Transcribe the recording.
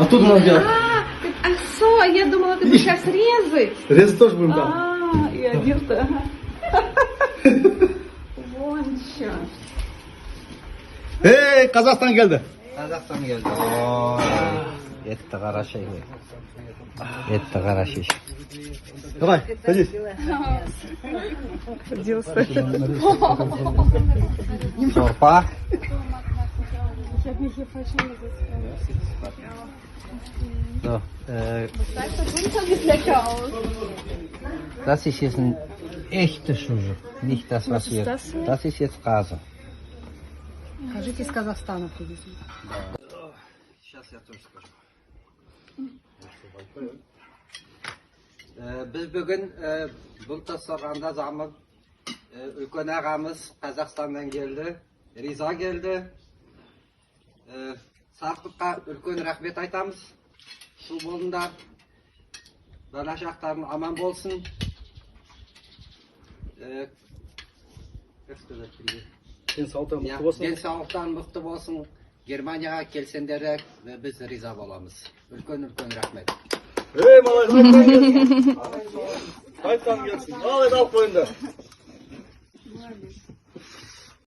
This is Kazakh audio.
А тут у нас делать? А, а со, я думала, ты будешь сейчас резать. Резать тоже будем там. А, и одел-то. Вон чё. Эй, Қазақстан келді. Қазақстан келді. Етті қарашы. Етті қарашы. Давай, садись. Оделся. Сорпа. Ich habe mich hier falsch hingesetzt. So, Das sieht lecker aus. Das ist jetzt ein echtes Шужук, nicht das, was ist wir. das hier? Das ist jetzt Rase. Скажите, из Казахстана привезли. Сейчас я тоже скажу. Біз бүгін бұл тасырғанда заман үлкен ағамыз Қазақстаннан келді, Риза келді. Сартыққа үлкен рахмет айтамыз. Су болыңдар. Бала шақтарың аман болсын. Как сказать тебе? Денсаулықтарың Иә, мықты болсын. Денсаулықтарың мықты болсын. Германияға келсеңдер де біз риза боламыз. Үлкен үлкен рахмет. Ей, молодец, айтқан келсін. Айтқан келсін. Ал енді алып қойыңдар.